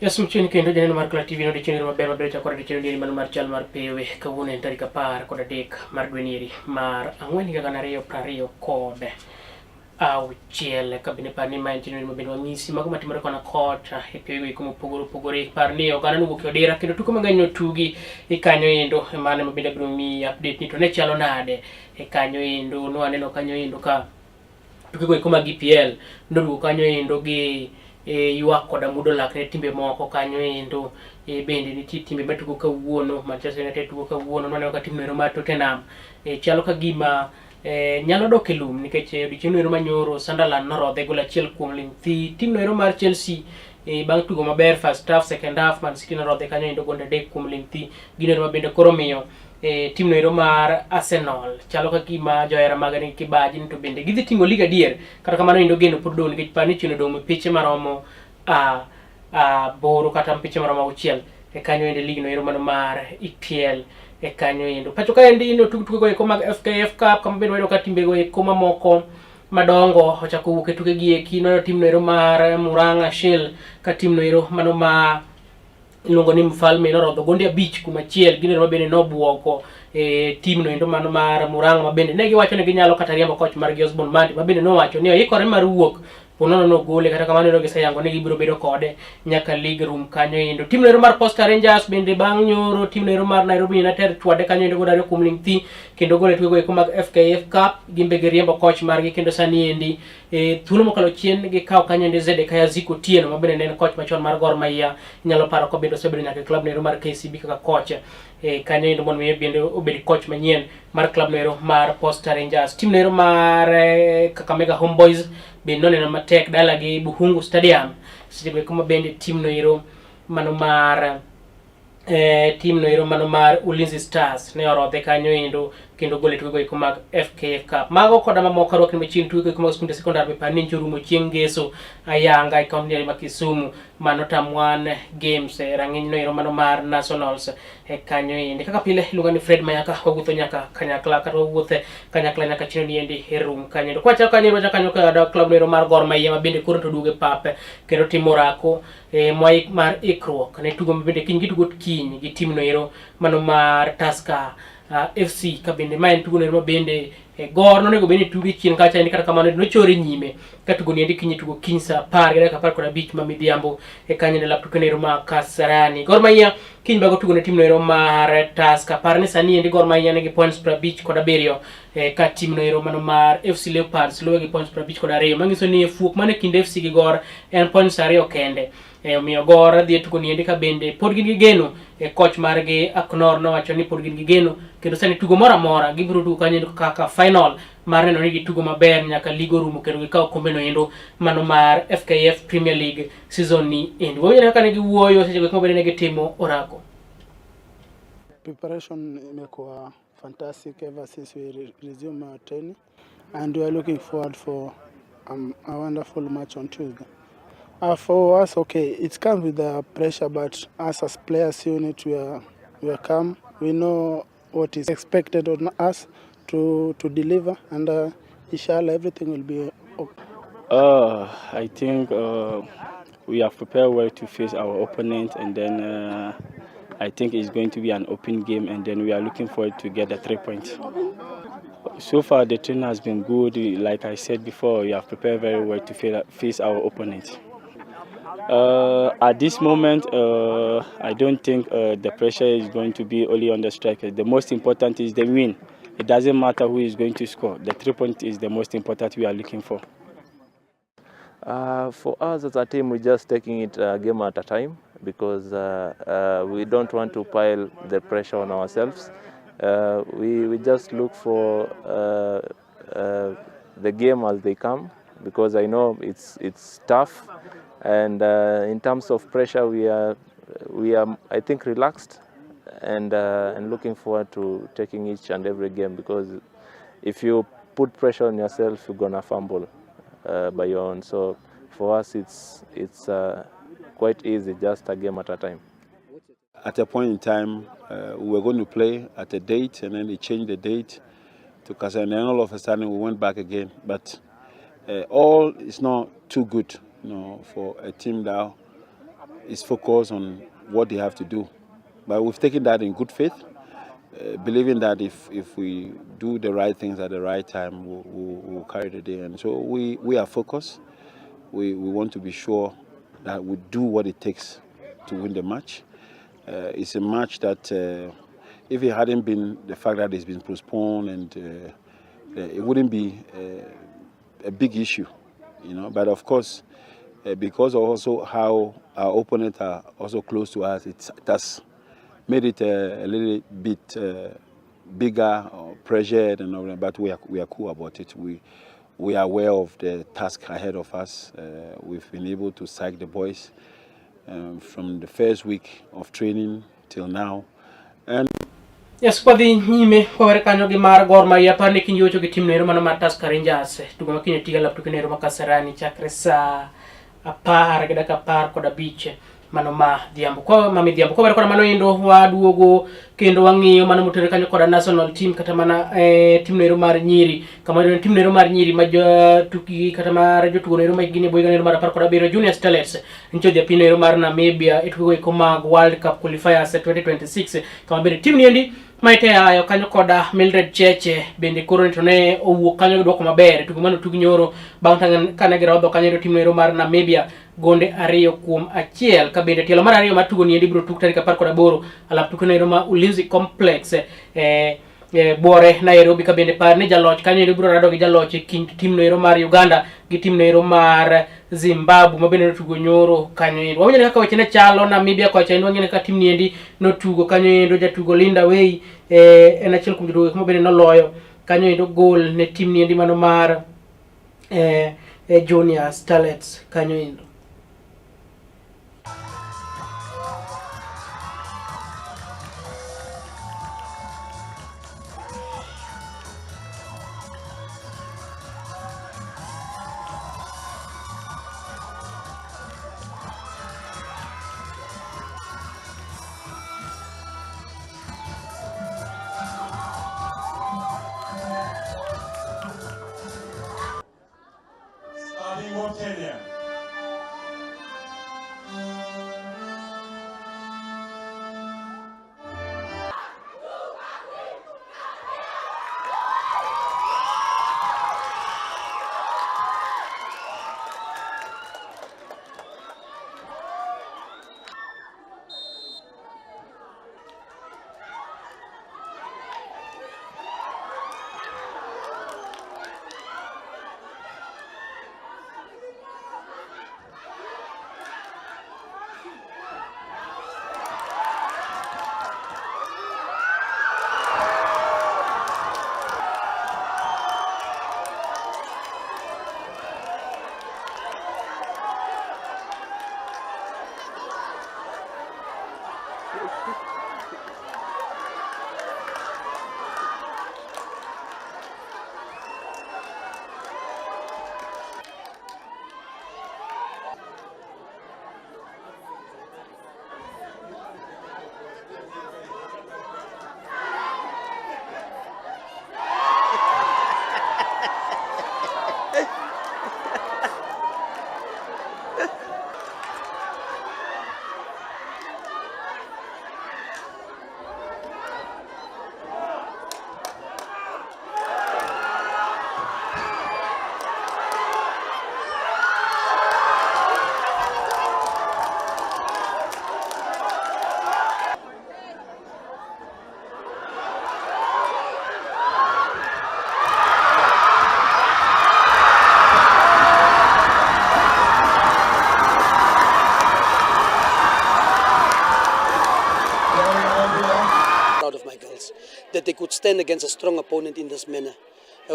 Yes, mchini kendo janeno mar Kla TV nodiechieng' maber maber chakore odiechieng' dieri mano mar chal mar pewe. Kawuono en tarik 13 mar dwe nieri mar ang'wen higa 2026. Kabine par ni ma en chenro ma bende wanyisi mago matimore kona kocha e pewe eko mopogore opogore. Par ni oganda nowuok e odira kendo tuke mang'eny notugi e kanyo endo. Mano ema bende abiro miyi update ni to ne chalo nade e kanyo endo. Nwaneno kanyo endo ka tukego eko mag EPL noduogo kanyo endo gi ywak koda mudo lak ne timbe moko kanyo endo. Bende nitie timbe matugo kawuono, Manchester United tugo kawuono, nwaneno ka tim noero mar Tottenham chalo ka gima nyalo dok e lum nikech odiechieng' noero manyoro Sunderland norodhe gol achiel kuom ling thi. Tim noero mar Chelsea bang' tugo maber first half, second half, Man City norodhe kanyo endo gonde adek kuom ling thi. Gino ero ma bende koro miyo tim noero mar Arsenal chalo ka gima johera mage nigi kibaji ni to bende gidhi ting'o lig adier. Kata kamano endo geno pod odong' nikech par ni chien odong' mipiche maromo aboro kata mpiche maromo auchiel e kanyo ende lig noero mano mar EPL e kanyo endo. Pacho ka endi notug tukego eko mag FKF Cup kama bende wayudo ka timbego eko mamoko madongo ochako wuok e tukegi eki. Nono tim noero mar Murang'a Shell ka tim noero mano ma iluongo ni Mfalme norodho gonde abich kuom achiel. Gino ma bende nobuogo tim no endo mano mar Murang'a ma bende ne giwacho ni ginyalo kata riembo koch margi Osborne Mandi ma bende nowacho ni oikore mar wuok ponono nogole. Kata kamano ne giseyango ni gibiro bedo kode nyaka league room kanyo endo. Tim noero mar Posta Rangers bende bang' nyoro tim noero mar Nairobi United chwade kanyo endo godo ariyo kuom ling thi kendo gole tukego eko mag FKF Cup. Gin be giriembo koch margi kendo sani endi thuolo mokalo chien gikawo kanyo ende Zedekiah Ziko Otieno ma bende ne en koch machon mar Gor Mahia. Inyalo paro ko bende osebedo nyaka e klab noero mar KCB kaka koch kanyo endo mondo mi bende obed koch manyien mar klab noero mar Posta Rangers. Tim noero mar Kakamega Homeboys bende noneno matek dalagi Buhungu Stadium seche go eko ma bende tim noero mano mar tim noero mano mar Ulinzi Stars ne orodhe kanyo endo kendo gole tukego eko mag FKF Cup. Mago koda mamoko arwakni machiegni tukego eko mag skunde sekondar be par ni nyocha orumo chieng' ngeso ayanga e kaunti ma Kisumu mano term 1 games rang'iny noero mano mar Nationals e kanyo endi. Kaka pile iluonga ni Fred Mayaka, wawuotho nyaka kanyakla kata wawuothe kanyakla nyaka chieng' niendi e room kanyo endo. Kwachako kanyo wachako kanyo kada club noero mar Gor Mahia ma bende koro to duogo e pap kendo timo orako mwai mar ikruok ne tugo ma bende kiny gitugo kiny gi tim noero mano mar Tusker FC ka bende ma en tugo noero ma bende Gor nonego bed ni tugo chien kacha endi. Kata kamano nochore nyime ka tugo niendi kiny tugo kiny saa 10:15 ma midhiambo e kanyo ne lap tuke noero ma Kasarani. Gor Mahia kiny bago tugo ne tim noero mar Tusker. Par ni sani endi Gor Mahia nigi points 57 ka tim noero mano mar FC Leopards luwe gi points 52, manyiso ni fuok mane kind FC gi Gor en points ariyo kende. Omiyo Gor dhi e tugo niendi ka bende pod gin gi geno. Coach margi Aknor nowacho ni pod gin gi geno kendo sani tugo moro amora gibiro tugo kanyo kaka final mar neno ni gitugo maber nyaka lig orumo kendo gikaw kombe no endo mano mar FKF Premier League season ni endi. Wawinjo kaka ne giwuoyo seche go eko bende ne gitimo orako. Preparation imekuwa fantastic ever since we resume our training, and we are looking forward for a wonderful match on Tuesday. For us, okay, it comes with the pressure, but us as players unit, we are calm. We know what is expected on us to deliver, and inshallah everything will be okay. I think we have prepared well to face our opponent, and then I think it's going to be an open game, and then we are looking forward to get the 3 points. So far, the training has been good. Like I said before, we have prepared very well to face our opponent. At this moment, I don't think the pressure is going to be only on the striker. The most important is the win. It doesn't matter who is going to score. The 3 point is the most important we are looking for. For us as a team, we're just taking it game at a time because we don't want to pile the pressure on ourselves. We just look for the game as they come because I know it's tough, and in terms of pressure, we are, I think, relaxed and looking forward to taking each and every game, because if you put pressure on yourself, you're gonna fumble by your own. So for us, it's quite easy, just a game at a time. At a point in time, we were going to play at a date, and then they changed the date to Kasa, and then all of a sudden we went back again. But all is not too good for a team that is focused on what they have to do. But we've taken that in good faith, believing that if we do the right things at the right time, we'll carry the day. And so we are focused. We want to be sure that we do what it takes to win the match. It's a match that, if it hadn't been the fact that it's been postponed, and it wouldn't be a big issue. But of course, because of also how our opponents are also close to us, it has made it a little bit bigger or pressured and all that. But we are cool about it. We are aware of the task ahead of us. We've been able to psych the boys from the first week of training till now. And Yes, kwadhi nyime kwawere kanyo gi mar Gor Mahia par ni kiny yocho gi tim noero mano mar Tusker Rangers tugo ma kiny otiga lap tuke noero ma Kasarani chakre saa 10:15 mano ma dhiambo kwa ma midhiambo. Kwawere koda mano endo waduogo kendo wang'iyo mano motenore kanyo koda national team kata mana tim noero mar nyiri kama iyudo ni tim noero mar nyiri ma jotukgi kata mar jotugo noero ma hikgi ni e bwo higa noero mar 17 Junior Starlets nyicho odhi e piny noero mar Namibia e tukego eko mag World Cup qualifiers 2026 kama bende tim niendi ma itayo kanyo koda Mildred Cheche bende koro to ne owuok kanyo gi duoko maber e tugo mane otug nyoro bang' kane girodho kanyo e tim noero mar Namibia gonde 2-1. Ka bende tielo mar ariyo mar tugo niendi biro tug tarik 18 alap tuke noero ma Ulinzi Complex Buore Nairobi. Ka bende par ni jaloch kanyo endo biro rado gi jaloch e kind tim noero mar Uganda gi tim noero mar Zimbabwe ma bende notugo nyoro kanyo endo. Wawinjo kaka weche ne chalo Namibia kocha endo, wang'eyo kaka tim niendi notugo kanyo endo. Jatugo Linda Wei en achiel kuom jotugo ma bende noloyo kanyo endo gol ne tim niendi mano mar Junior Starlets kanyo endo. Starting of Kenya. Proud of my girls that they could stand against a strong opponent in this manner.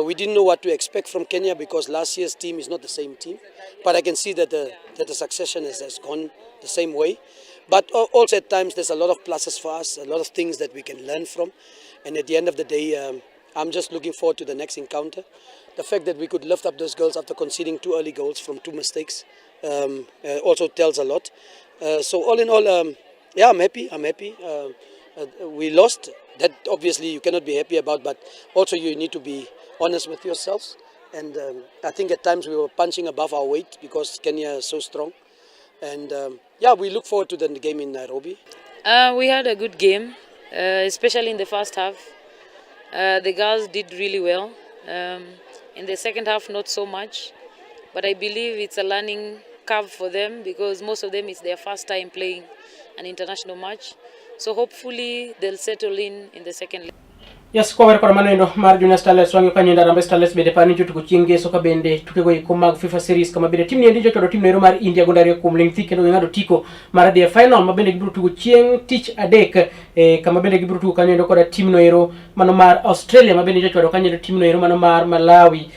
We didn't know what to expect from Kenya because last year's team is not the same team, but I can see that the succession has gone the same way. But also at times there's a lot of pluses for us, a lot of things that we can learn from, and at the end of the day, I'm just looking forward to the next encounter. The fact that we could lift up those girls after conceding 2 early goals from 2 mistakes also tells a lot. So all in all, yeah, I'm happy. I'm happy. We lost. That obviously you cannot be happy about, but also you need to be honest with yourselves. And I think at times we were punching above our weight because Kenya is so strong. And yeah, we look forward to the game in Nairobi. We had a good game, especially in the first half. The girls did really well. In the second half, not so much. But I believe it's a learning curve for them because most of them it's their first time playing an international match. So hopefully they'll settle in the second leg. Yes, kwa wer kod mano endo mar Junior Starlets wang'e kanyo endo Harambee Starlets bende pani jotugo chieng' ngeso ka bende tukego eko mag FIFA Series kama bende tim ni endi jochwado tim noero mar India gonde ariyo kuom ling' thi kendo ging'ado otiko mar dhi e final ma bende gibiro tugo chieng' tich adek kama bende gibiro tugo kanyo endo koda tim noero mano mar Australia ma bende jochwado kanyo endo tim noero mano mar Malawi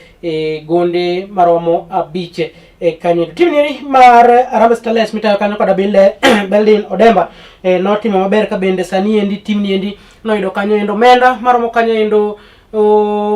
gonde maromo 5 kanyo endo. Tim ni mar Harambee Starlets mitayo kanyo koda Beldin Odemba notimo maber ka bende sani endi tim ni endi noyudo kanyo endo omenda maromo kanyo endo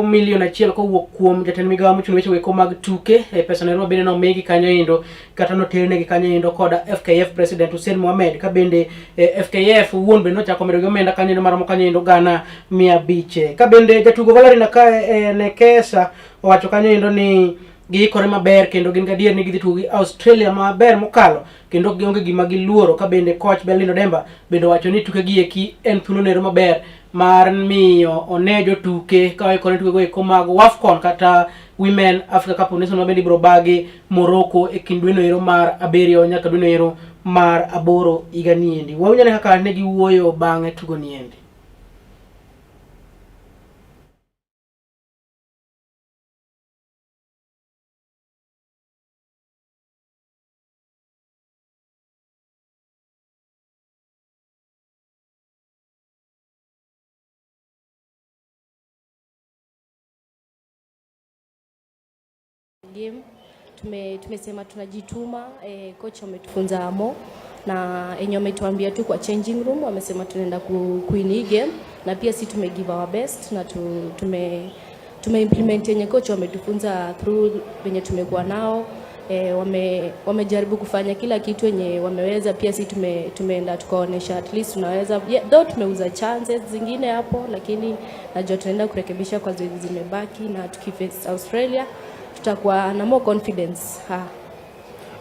milion 1 kowuok kuom jatend migawo mochung' weche eko mag tuke pesa no bende nomigi kanyo endo kata noternegi kanyo endo koda FKF President Hussein Mohamed ka bende FKF wuon bende nochako medo gi omenda kanyo endo maromo kanyo endo 500,000 ka bende jatugo Valerie Nekesa owacho kanyo endo ni giikore maber kendo gin gadier ni gidhi tugo gi Australia maber mokalo kendo gionge gima giluoro ka bende coach Beldin Odemba bende owacho ni tuke gi eki en thuolo nero maber mar miyo one jotuke ka oikore tukego eko mag WAFCON kata Women Africa Cup of Nations ma bende ibiro bagi Morocco e kind dweno ero mar 7 nyaka dweno ero mar 8 higa niendi. Wawinjo ane kaka ne giwuoyo bang'e tugo niendi. Game tumesema tunajituma, coach ametufunza amo na enye wametuambia tu kwa changing room wamesema tunaenda ku win hii game na pia si tume give our best na tume implement yenye coach wametufunza through venye tumekuwa nao. Wamejaribu kufanya kila kitu yenye wameweza, pia si tumeenda tukaonesha at least tunaweza, yeah, though tumeuza chances zingine hapo, lakini najua tunaenda kurekebisha kwa zoezi zimebaki na tukiface Australia tutakuwa na more confidence ha.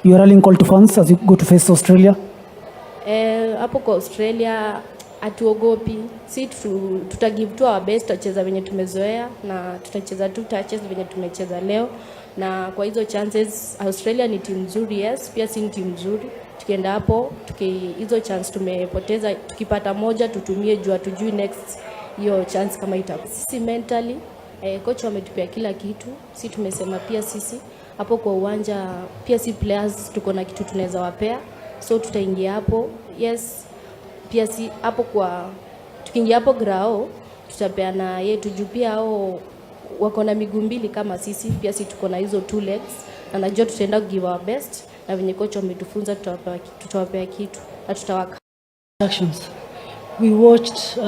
Your rallying call to fans as you go to face Australia? Hapo kwa Australia hatuogopi, si tuta give tu our best, tutacheza venye tumezoea na tutacheza tu touches venye tumecheza leo, na kwa hizo chances Australia ni timu nzuri, yes, pia si ni timu nzuri. Tukienda hapo hizo chance tumepoteza, tukipata moja tutumie juu hatujui next hiyo chance kama ita. Sisi mentally coach wametupea kila kitu, si tumesema pia sisi hapo kwa uwanja pia si players tuko na kitu tunaweza wapea, so tutaingia hapo, yes, pia si hapo kwa tukiingia hapo grao tutapeana yetu juu pia hao wako na miguu mbili kama sisi, pia si tuko na hizo two legs, na najua tutaenda give our best, na venye coach wametufunza tutawapea kitu na tutawaka Actions. We watched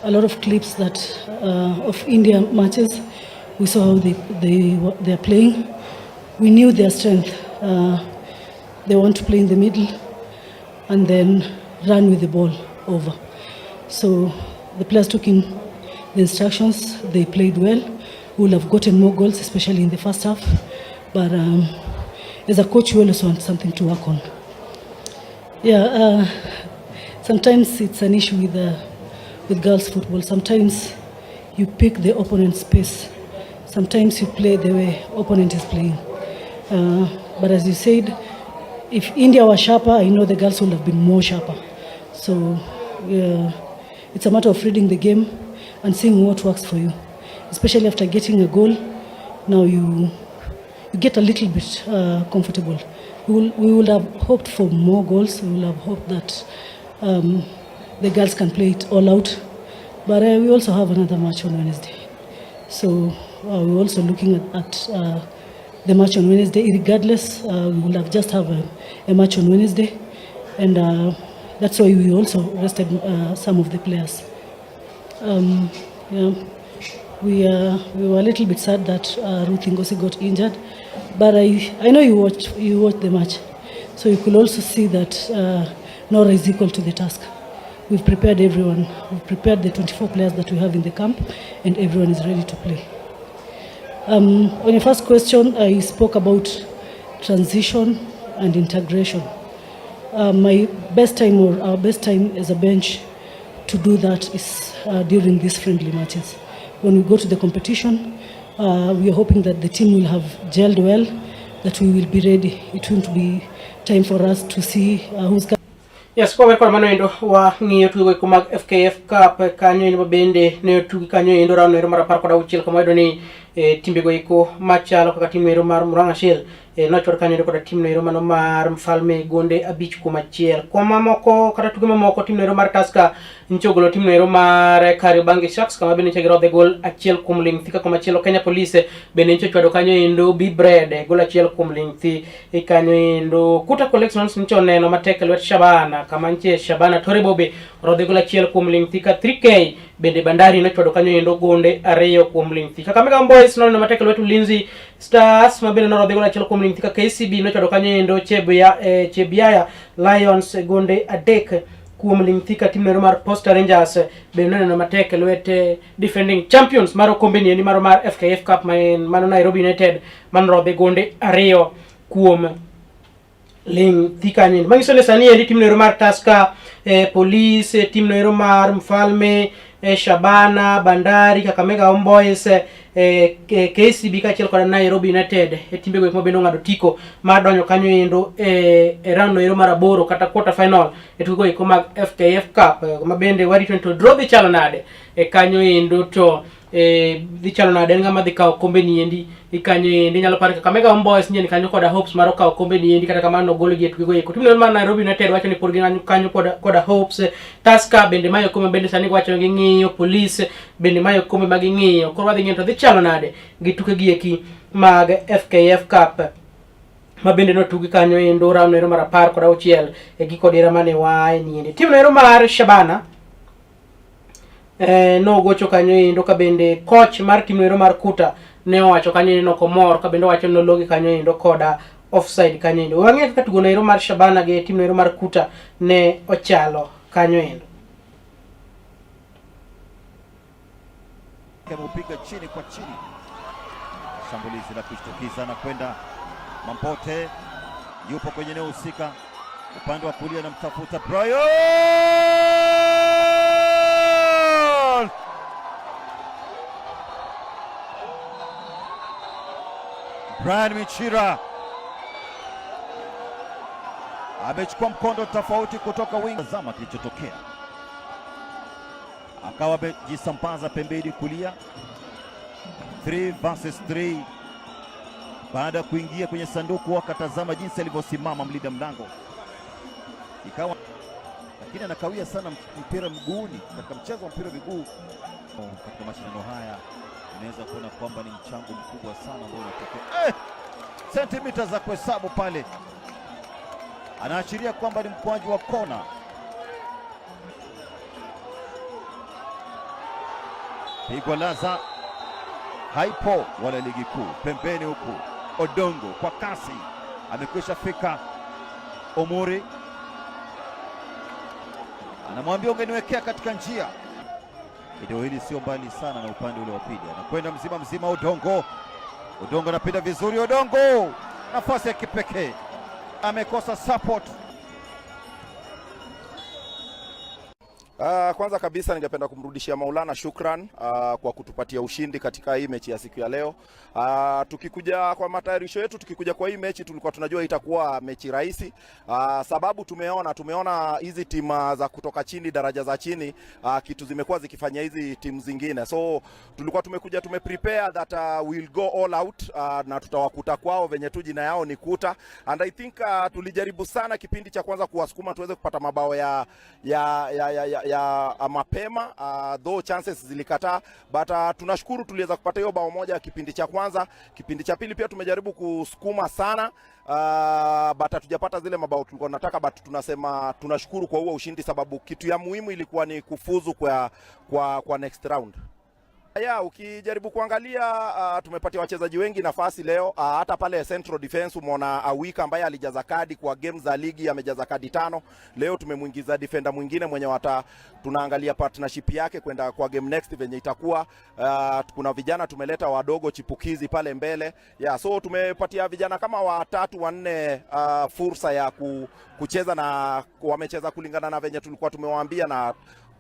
a lot of clips that of India matches. We saw how they are playing. We knew their strength. They want to play in the middle and then run with the ball over. So the players took in the instructions. They played well. We would have gotten more goals, especially in the first half. But as a coach, you always want something to work on. Yeah, sometimes it's an issue with girls football. Sometimes you pick the opponent's pace. Sometimes you play the way opponent is playing. But as you said, if India was sharper, I know the girls would have been more sharper. So it's a matter of reading the game and seeing what works for you. Especially after getting a goal, now you get a little bit comfortable. We would have hoped for more goals. We will have hoped that the girls can play it all out. But we also have another match on Wednesday. So we're also looking at the match on Wednesday. Regardless, we will have just have a match on Wednesday. And that's why we also rested some of the players. Yeah. We were a little bit sad that Ruth Ingosi got injured, but I know you watched the match, so you could also see that Nora is equal to the task. We've prepared everyone. We've prepared the 24 players that we have in the camp, and everyone is ready to play. On your first question, I spoke about transition. and integration. My best time or our best time as a bench to do that is during these friendly matches. When we go to the competition, we are hoping that the team will have gelled well, that we will be ready. It won't be time for us to see who's coming. Yes, kwa kod mano endo wa ng'iyo tugo eko mag FKF Cup kanyo endo bende ne otugi kanyo endo round ero mar 16, kama wayudo ni timbego eko machalo kaka tim ero mar Murang'a Seal nochwad kanyo endo koda tim ero mano mar Mfalme gonde 5-1. Kwa mamoko kata tuke mamoko, tim ero mar Tusker nyocha ogolo tim ero mar Kariobangi Sharks, kama bende nyocha girodhe gol 1-0. Ka komachielo, Kenya Police bende nyocha ochwado kanyo endo B-Bread gol 1-0 kanyo endo. Kuta Collections nyocha oneno matek e lwet Shabana, kama nitie Shabana Tore Bobe orodhe gol 1-0, ka 3K bende Bandari nochwado kanyo endo gonde 2-0. Kakamega Boys noneno matek e lwet Ulinzi Stars, ma bende norodhe gol 1-0, ka KCB nochwado kanyo endo Chebiaya Lions gonde 3-0, ka tim mar Posta Rangers bende noneno matek e lwet defending champions mar okombe ni endi mar FKF Cup, ma en mano Nairobi United, manorodhe gonde 2-0 kanyo endi. Manyiso ni sani endi tim noero mar Tusker, Police, tim noero mar Mfalme, Shabana, Bandari, Kakamega Homeboys, KCB kaachiel kod Nairobi United e timbego eko mabende ong'ado tiko mar donjo kanyo endo e round noero mar 8 kata quarter final e tukego eko mag FKF Cup, ma bende warito ni to draw dhi chalo nade e kanyo endo, to dhi chalo nade, en ng'ama dhi kawo kombe ni endi e kanyo endi. Inyalo paro Kakamega Homeboys nyien kanyo koda hopes mar okawo kombe ni endi, kata kamano nogolgi e tukego eko. Tim mar Nairobi United wacho ni pod gin kanyo koda hopes. Tusker bende mayo kombe bende sani wacho ni ging'iyo. Police bende mayo kombe ma ging'iyo. Koro wadhi ng'iyo to dhi chalo nade gi tukegi eki mag FKF Cup ma bende notugi kanyo endo round ero mar 16 e giko dira mane waaye ni endi. Tim noero mar Shabana nogocho kanyo endo, ka bende coach mar tim noero mar Kuta ne owacho kanyo endo ok omor, ka bende owacho ni nologi kanyo endo koda offside kanyo endo. Wang'eyo kaka tugo noero mar Shabana gi tim noero mar Kuta ne ochalo kanyo endo. Ameupiga chini kwa chini, shambulizi la kushtukiza na kwenda Mampote yupo kwenye eneo husika, upande wa kulia namtafuta Brian Brian Michira amechukua mkondo tofauti kutoka wing. Tazama kilichotokea, akawa amejisambaza pembeni kulia, 3 versus 3. Baada ya kuingia kwenye sanduku akatazama jinsi alivyosimama mlinda mlango, ikawa lakini anakawia sana mpira mguuni katika mchezo wa mpira wa miguu. Katika mashindano haya unaweza kuona kwamba ni mchango mkubwa sana ambao unatokea. Sentimita za kuhesabu pale, anaashiria kwamba ni mkwaju wa kona. Pigwa laza haipo wala ligi kuu. Pembeni huku Odongo kwa kasi amekwisha fika. Omuri anamwambia ungeniwekea katika njia. Eneo hili sio mbali sana na upande ule wa pili, anakwenda mzima mzima Odongo. Odongo anapita vizuri, Odongo nafasi ya kipekee amekosa support. Kwanza kabisa ningependa kumrudishia Maulana shukran kwa kutupatia ushindi katika hii mechi ya siku ya leo. Tukikuja kwa matayarisho yetu, tukikuja kwa hii mechi tulikuwa tunajua itakuwa mechi rahisi. Sababu tumeona hizi timu za kutoka chini, daraja za chini, kitu zimekuwa zikifanya hizi timu zingine. So tulikuwa tumekuja tume prepare that we'll go all out na tutawakuta kwao venye tu jina yao ni Kuta. And I think tulijaribu sana kipindi cha kwanza kuwasukuma tuweze kupata mabao ya mapema, though chances zilikataa, but tunashukuru tuliweza kupata hiyo bao moja kipindi cha kwanza. Kipindi cha pili pia tumejaribu kusukuma sana, but hatujapata zile mabao tulikuwa tunataka, but tunasema tunashukuru kwa huo ushindi, sababu kitu ya muhimu ilikuwa ni kufuzu kwa next round. Ya, ukijaribu kuangalia tumepatia wachezaji wengi nafasi leo hata pale central defense umeona Awika ambaye alijaza kadi kwa game za ligi amejaza kadi tano. Leo tumemwingiza defender mwingine mwenye wata tunaangalia partnership yake kwenda kwa game next venye itakuwa. Kuna vijana tumeleta wadogo chipukizi pale mbele. Ya, so tumepatia vijana kama watatu wanne fursa ya kucheza na wamecheza kulingana na venye tulikuwa tumewaambia, na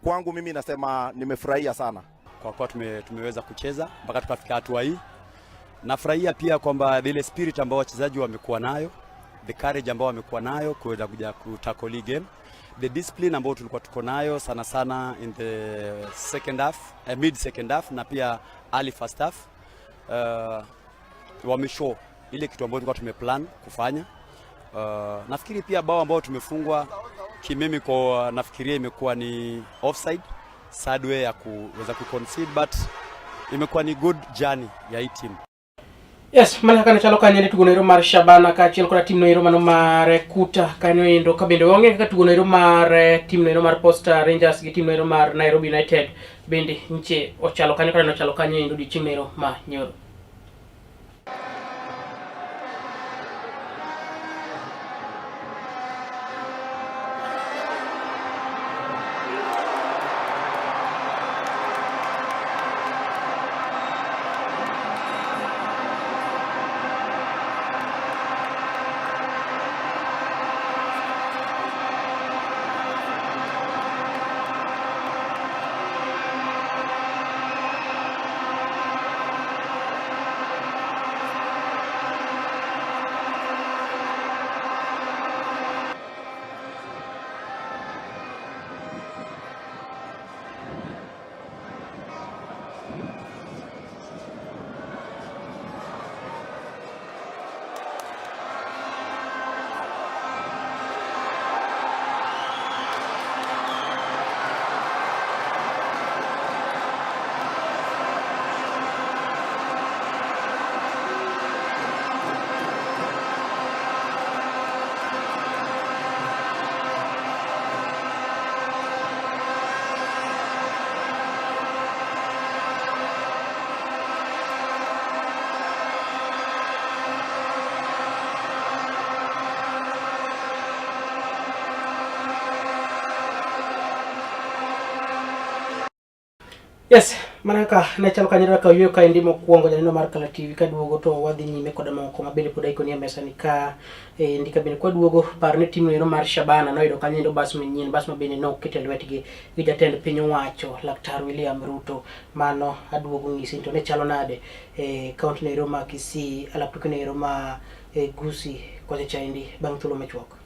kwangu mimi nasema nimefurahia sana kwa kuwa tumeweza kucheza mpaka tukafika hatua hii. Nafurahia pia kwamba ile spirit ambayo wachezaji wamekuwa nayo, the courage ambao wamekuwa nayo kuweza kuja kutackle hii game, the discipline ambayo tulikuwa tuko nayo sana sana in the second half, mid second half na pia early first half wameshow ile kitu ambayo tulikuwa tumeplan kufanya. Nafikiri pia bao ambao tumefungwa kimimi kwa nafikiria imekuwa ni offside sad way ya kuweza kuconcede but imekuwa ni good journey ya hii team. Yes, mana kaka chalo kanyo ne tugo noero mar Shabana kaachiel koda tim noero mano mar Kuta kanyo endo ka bende wang'e kaka tugo noero mar tim noero mar Posta Rangers gi tim noero mar Nairobi United bende nche ochalo kanyo kata nochalo kanyo endo odiochieng' noero ma nyoro. Yes, mana kaka ne chalo kanyo kaka oyueyo kaendi mokwongo janeno mar Kala TV kaduogo to wadhi nyime koda moko ma bende pod aikoni e mesa ni ka endi ka bende kwaduogo par ni tim noero mar Shabana noyudo kanyo endo bas manyien bas ma bende noket e lwetgi gi jatend piny owacho Laktar William Ruto mano aduogo ng'isi to ne chalo nade e kaunti noero ma Kisii alap tuke noero ma e, Gusii kocha chaendi bang' thuolo machuok.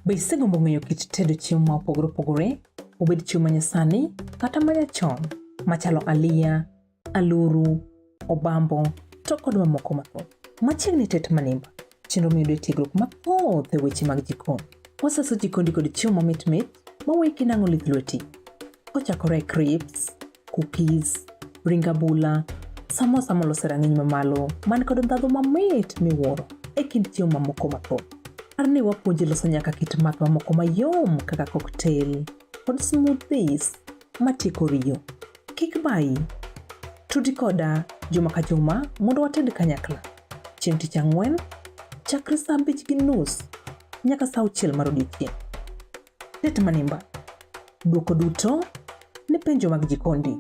Be isegombo ng'eyo kit tedo chiemo ma opogore opogore, obed chiemo ma nyasani kata ma nyachon, machalo aliya, aluru, obambo to kod mamoko mathoth? Machiegni Tet Manimba, chenro miyudo tiegruok mathoth e weche mag jikon. Wasaso jikondi kod chiemo mamit mit maweyi kinang'o lith lweti. Kochakore e crisps, cookies, ring abula, samosa molos e rang'iny mamalo man kod ndhadhu mamit miwuoro e kind chiemo mamoko mathoth. Par ni wapuonji loso nyaka kit math mamoko mayom kaka cocktail kod smoothies matieko riyo. Kik bayi. Tudi koda juma ka juma mondo wated kanyakla. Chieng' tich ang'wen, chakre saa 5:30 nyaka saa 6 mar odiechieng'. Tet Manimba. Dwoko duto ne penjo mag jikondi.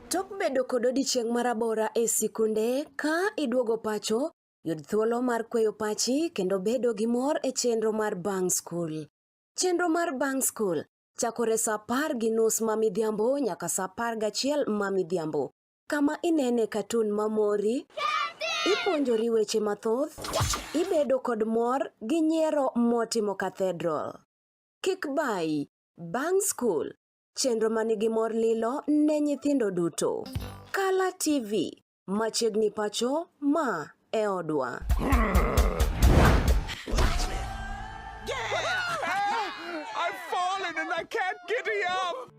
Tok bedo kod odiechieng' marabora e sikunde, ka iduogo pacho, yud thuolo mar kweyo pachi kendo bedo gi mor e chenro mar bang' skul. Chenro mar bang' skul chakore saa 10:30 ma midhiambo nyaka saa 11 ma midhiambo, kama inene katun mamori. Ipuonjori weche mathoth, ibedo kod mor gi nyiero motimo cathedral. Kik bayi, bang' skul, chenro manigi mor lilo ne nyithindo duto. Kala TV, machiegni pacho, ma e odwa. I've fallen and I can't get up.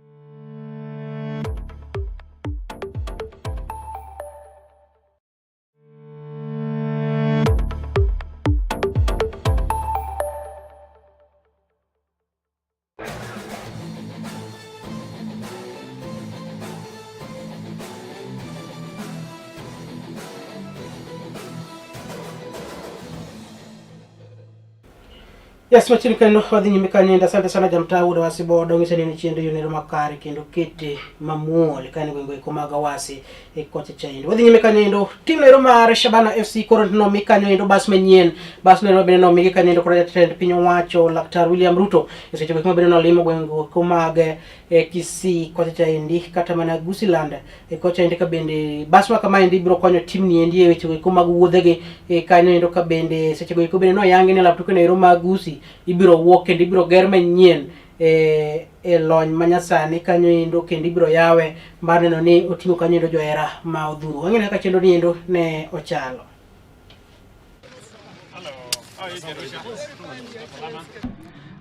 Yes, machiegni kendo wadhi nyime kanyo. Asante sana jamtaa wuod Awasi Boda, ong'isa ni en chenro yonero makare kendo kete mamuol kane gwenge eko mag Awasi e kocha chaendo. Wadhi nyime kanyo endo, tim noero mar Shabana FC koro nomi kanyo endo bas manyien. Bas noero bende nomigi kanyo endo kod jatend piny owacho Laktar William Ruto e seche go eko ma bende nolimo gwenge eko mag Kisii kocha chaendi kata mana Gusiland e kocha endi ka bende bas ma kama endi biro konyo tim ni endi e weche go eko mag wuodhegi e kanyo endo ka bende seche go eko bende noyangi ni lap tuke no ero mag Gusii ibiro wuok kendo ibiro ger manyien e lony manyasani kanyo endo kendo ibiro yawe mar neno ni oting'o kanyo endo johera ma odhuro. Wang'e kaka chenro ni endo ne ochalo.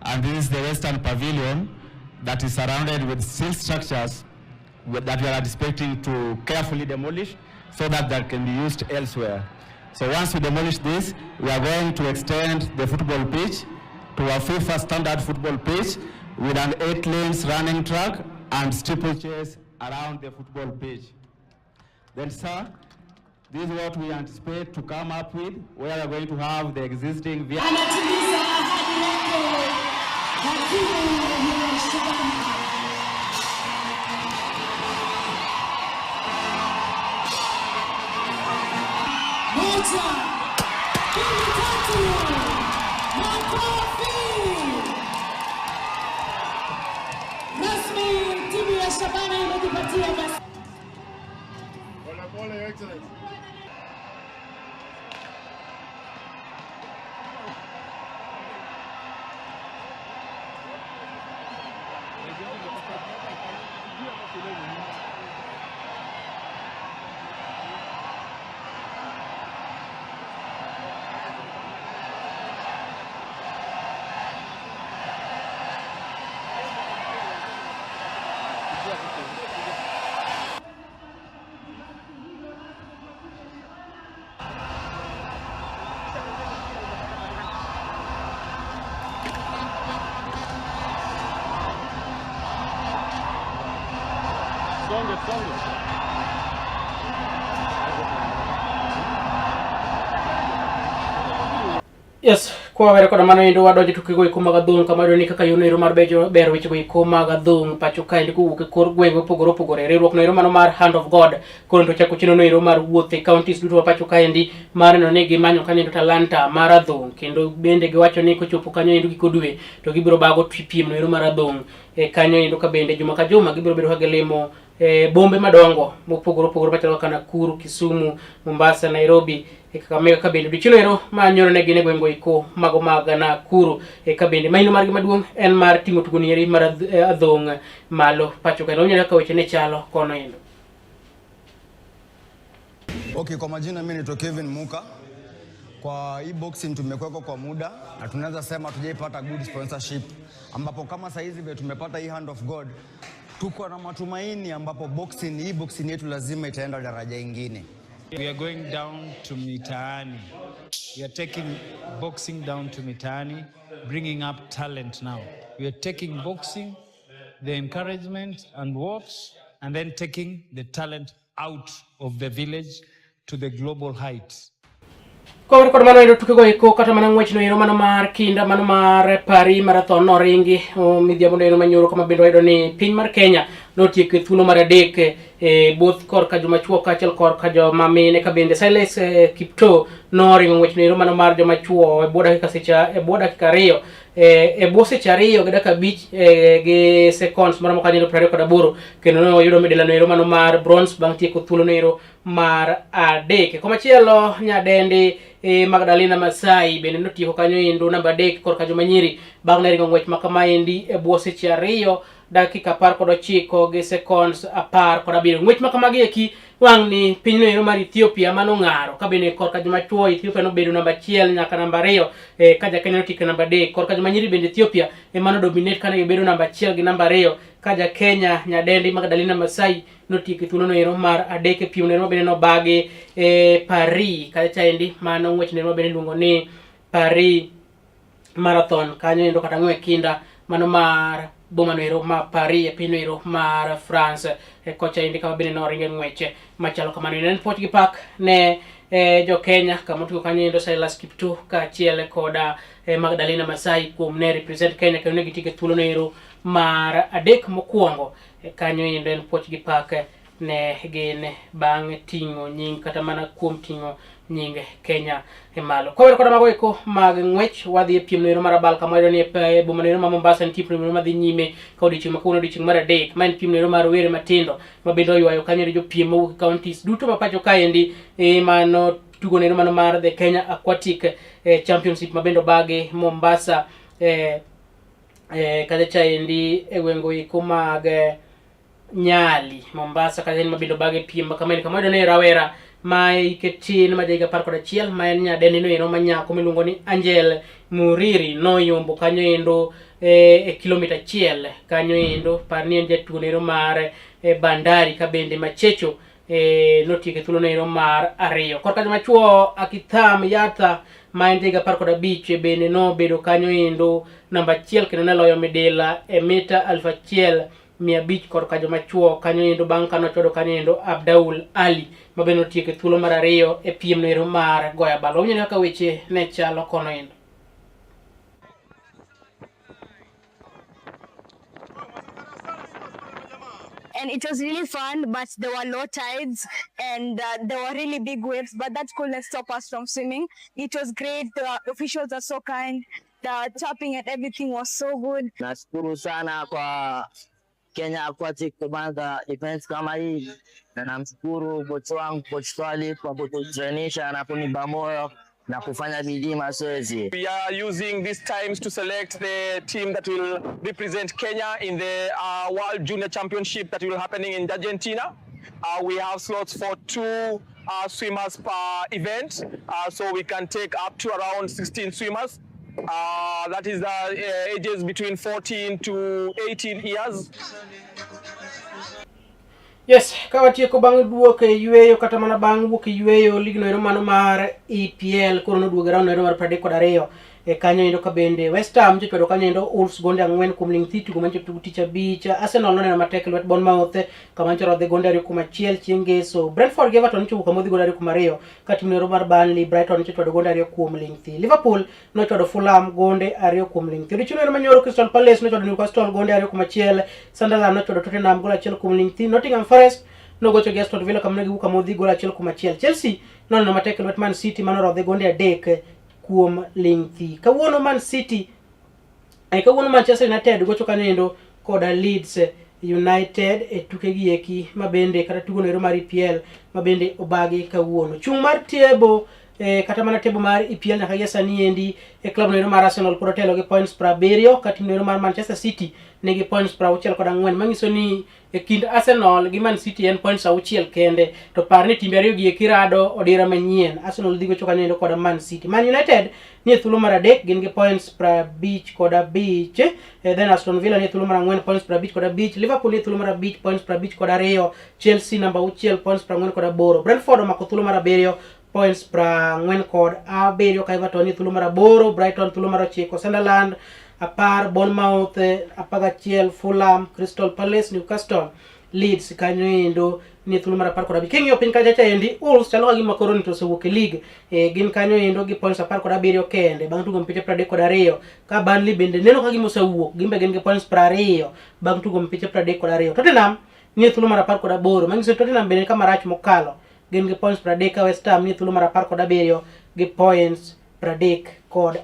And this is the Western Pavilion that is surrounded with steel structures that we are expecting to carefully demolish so that that can be used elsewhere. So once we demolish this, we are going to extend the football pitch to a FIFA standard football pitch with an 8 lanes running track and steeplechase around the football pitch. Then, sir, this is what we anticipate to come up with, where we are going to have the existing via Anatimiza ahadi yake na timu ya Shabana. Moja, mbili, tatu, makofi! Rasmi timu ya Shabana imejipatia basi. Pole pole, Your Excellency. Songe, songe. Yes, kwa were koda mano endo wadonjo tukego eko mag adhong' kama iyudo ni kaka yono ero mar bejo ber wechego eko mag adhong' pacho kaendi kowuok e kor gwenge mopogore opogore. Riwruok no ero mano mar Hand of God koro to chako chenro no ero mar wuoth e counties duto ma pacho kaendi mar neno ni gimanyo kanyo endo talanta mar adhong' kendo bende giwacho ni kochopo kanyo endo giko dwe to gibiro bago piem no ero mar adhong' e kanyo endo ka bende juma ka juma gibiro bedo ka gilimo e bombe madongo mopogore opogore machalo kaka Nakuru, Kisumu, Mombasa, Nairobi e Kakamega ka bende odiochieng' ero ma nyoro ne gin e gwenge eko mago mag Nakuru e ka bende maino margi maduong' en mar ting'o tugo ni eri mar adhong' malo pacho kae. Wawinjo kaka weche ne chalo kono endo. Okay, kwa majina mimi naitwa Kevin Muka. Kwa hii boxing tumekuweko kwa muda na tunaweza sema tujaipata good sponsorship, ambapo kama saizi vile tumepata hii Hand of God, tuko na matumaini ambapo boxing, hii boxing yetu lazima itaenda daraja ingine. We are going down to Mitaani. We are taking boxing down to Mitaani, bringing up talent now. We are taking boxing, the encouragement and what, and then taking the talent out of the village to the global heights. Kowere kod mano endo tukego eko kata mana ng'wech no ero mano mar kinda mano mar Paris Marathon noringi midhiambo no ero manyoro kama bende wayudo ni piny mar Kenya notieko e thuolo mar adek e both korka joma chuo kaachiel korka joma mine ka bende Silas Kiptoo noringo ng'wech no ero mano mar joma chuo e bwo dakika seche e bwo dakika ariyo e, e bwo seche ariyo gi dakika abich e, gi seconds maromo kanyo 28 kendo ne oyudo midila noero mano mar bronze bang' tieko thuolo noero mar adek. Komachielo nyadendi e, Magdalena Masai bende notieko kanyo endo namba adek korka joma nyiri bang' ne ringo ng'wech ma kamaendi e bwo seche ariyo dakika 19 gi seconds 17. Ng'wech ma kamagi eki wang' ni pinyno ero mar Ethiopia mano ng'aro ka bende korka joma chuo Ethiopia nobedo namba achiel nyaka namba ariyo eh, ka ja Kenya notieko namba adek. Korka joma nyiri bende Ethiopia ema nodominate kane gibedo namba achiel gi namba ariyo ka ja Kenya nyadendi Magdalena Masai notieko e thuolono ero mar adek e piem no ero ma bende nobagi e Paris kacha chaendi mano ng'wech no ero ma bende iluongo ni Paris Marathon kanyo endo kata ng'we kinda mano mar boma no ero ma Paris e piny no ero mar France e kocha endi kama bende noringe ng'weche machalo kamano. En puoch gi pak ne e, jo Kenya kama oting'o kanyo endo Silas Kiptoo kaachiel koda e, Magdalena Masai kuom ne represent Kenya kendo ne gitieko e thuolo no ero mar adek mokwongo e, kanyo endo en puoch gi pak ne gin bang' ting'o nying kata mana kuom ting'o nying Kenya e malo. Kowere koda mago eko mag ng'wech, wadhi e piem noero mar abal kama wayudo ni e boma noero ma Mombasa nitie piem noero madhi nyime ka odiochieng' ma kawuono odiochieng' mar adek. Ma en piem noero mar rowere matindo ma bende oywayo kanyo jopiem mawuok e counties duto ma pacho kaendi e mano tugo noero mano mar the Kenya Aquatic Championship ma bende obagi Mombasa kacha chaendi e gwengo eko mag Nyali, Mombasa kata en mabende obag e piem ma kamaeni kama wayudo ni rawera ma hike tin ma jahiga 11 ma en nyadendi no ero ma nyako miluongo ni Angel Muriri noyombo kanyo endo e kilomita achiel kanyo endo par ni en jatugo no ero mar Bandari ka bende Machecho notieko e thuolo no ero mar ariyo. Korka joma chuo Akitham Yatha ma en jahiga 15 bende nobedo kanyo endo namba achiel kendo ne loyo midila e mita 1500 korka joma chuo kanyo endo bang' kane ochwado kanyo endo Abdaul Ali ma bende notieko e thuolo mar ariyo e piem no ero mar goyo abal. Wawinjo kaka weche ne chalo kono endo. And it was really fun, but there were low tides and there were really big waves, but that couldn't stop us from swimming. It was great. The officials are so kind. The tapping and everything was so good. Nashukuru sana kwa Kenya Aquatic kupanga events kama hii, na namshukuru kocha wangu Coach Twali kwa kututrainisha na kunipa moyo na kufanya bidii mazoezi. We are using these times to select the team that will represent Kenya in the World Junior Championship that will happening in Argentina. We have slots for 2 swimmers per event, so we can take up to around 16 swimmers. That is the ages between 14 to 18 years. Yes, ka watieko bang' duok e yueyo kata mana bang' wuok e yueyo ligno ero mano mar EPL koro noduogo e round ero mar 32 e kanyo endo ka bende West Ham jochwado kanyo endo Wolves gonde 4 kuom ling' thi tugo mancho tugo tich abich. Arsenal noneno matek e lwet Bournemouth kama nyocha rodhe gonde 2-1 chieng' ngeso. Brentford gi Everton nyocha owuok amodhi gonde 2-2 ka tim ero mar Burnley Brighton nyocha ochwado gonde 2 kuom ling' thi. Liverpool nochwado Fulham gonde 2 kuom ling' thi. Odiochieng' ero manyoro Crystal Palace nochwado Newcastle gonde 2-1. Sunderland nochwado Tottenham gol 1 kuom ling' thi. Nottingham Forest nogocho gi Aston Villa kama ne giwuok amodhi gol 1-1. Chelsea noneno matek e lwet Man City mano rodhe gonde 3 kuom ling' thi. Kawuono Man City kawuono Manchester United gocho kanyo endo koda Leeds United e tukegi eki mabende kata tugo no ero mar EPL mabende obagi kawuono. Chung' mar table kata mana table mar EPL nyaka gie sani endi e club no ero mar Arsenal pod otelo gi points 70 ka tim no ero mar Manchester City nigi points 64, manyiso ni e kind Arsenal gi Man City en points 6 kende. To par ni timbe ariyo gi eki rado odira manyien. Arsenal dhi gocho kanyo endo koda Man City. Man United ni e thuolo mar adek gin gi points 55, then Aston Villa ni e thuolo mar 4 points 55, Liverpool ni e thuolo mar 5 points 52, Chelsea namba 6 points 48, Brentford omako thuolo mar 7 points 47, ka Everton ni e thuolo mar 8, Brighton thuolo mar 9, Sunderland 10, Bournemouth 11, Fulham, Crystal Palace, Newcastle, Leeds kanyo endo ni thuolo mar 15. King'iyo piny kacha chaendi, Wolves chalo ka gima koro ni to osewuok e league. Gin kanyo endo gi points 17 kende bang' tugo mpiche 32. Ka Burnley bende neno ka gima osewuok, gin be gin gi points 20 bang' tugo mpiche 32. Tottenham ni e thuolo mar 18, manyiso ni Tottenham bende ni kama rach mokalo. Gin gi points 30 ka West Ham ni e thuolo mar 17 gi points 37.